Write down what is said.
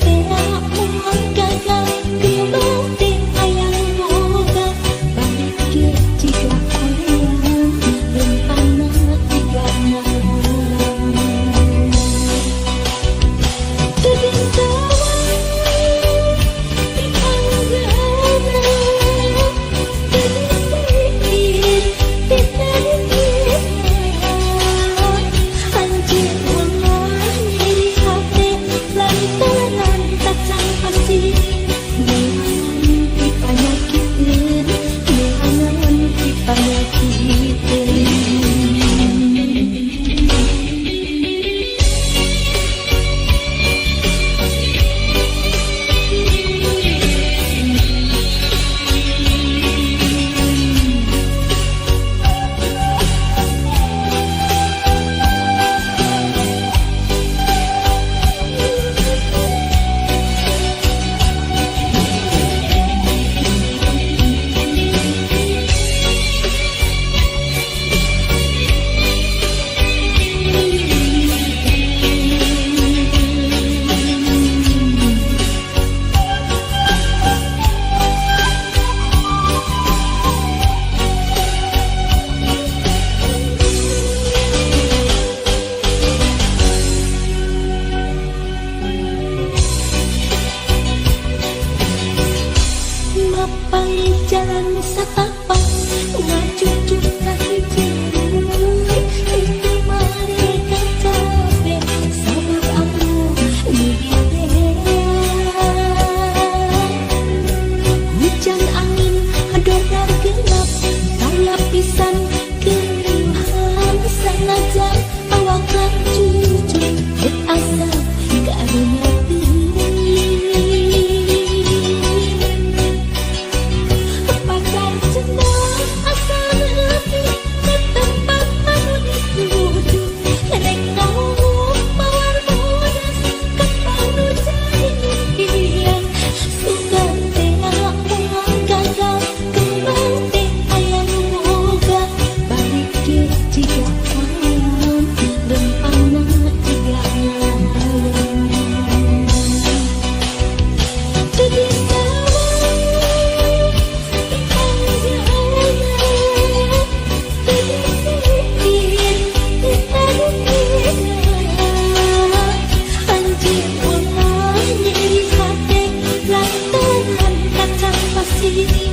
teh moal gagal kembang teh aya nu boga balik ge jiga hoream lempangna jiga ngabulang. Teu bisa wae dianggapna teu disipir teu anjeun ulah nyeri hate lantaran kacang pasir neangan ti panyakiteun neangan ti panyakiteun. Mapay jalan satapak ngacucuk ka hiji itu mereka capek sabab anu hujan angin hadordar gelap taya pisan keriuhan sanajan awak cucuk et asa karunya pacar cenah asa nepi ke tempat anu dituju rek ngomong mawar bodas kembang nu jadi impian sugan teh moal gagal kembang teh aya nu boga balik ge jiga hoream lempangna jiga ngabulang. Teu bisa wae dianggapna teu disipir teu anjeun ulah nyeri hate lantaran kacang pasir.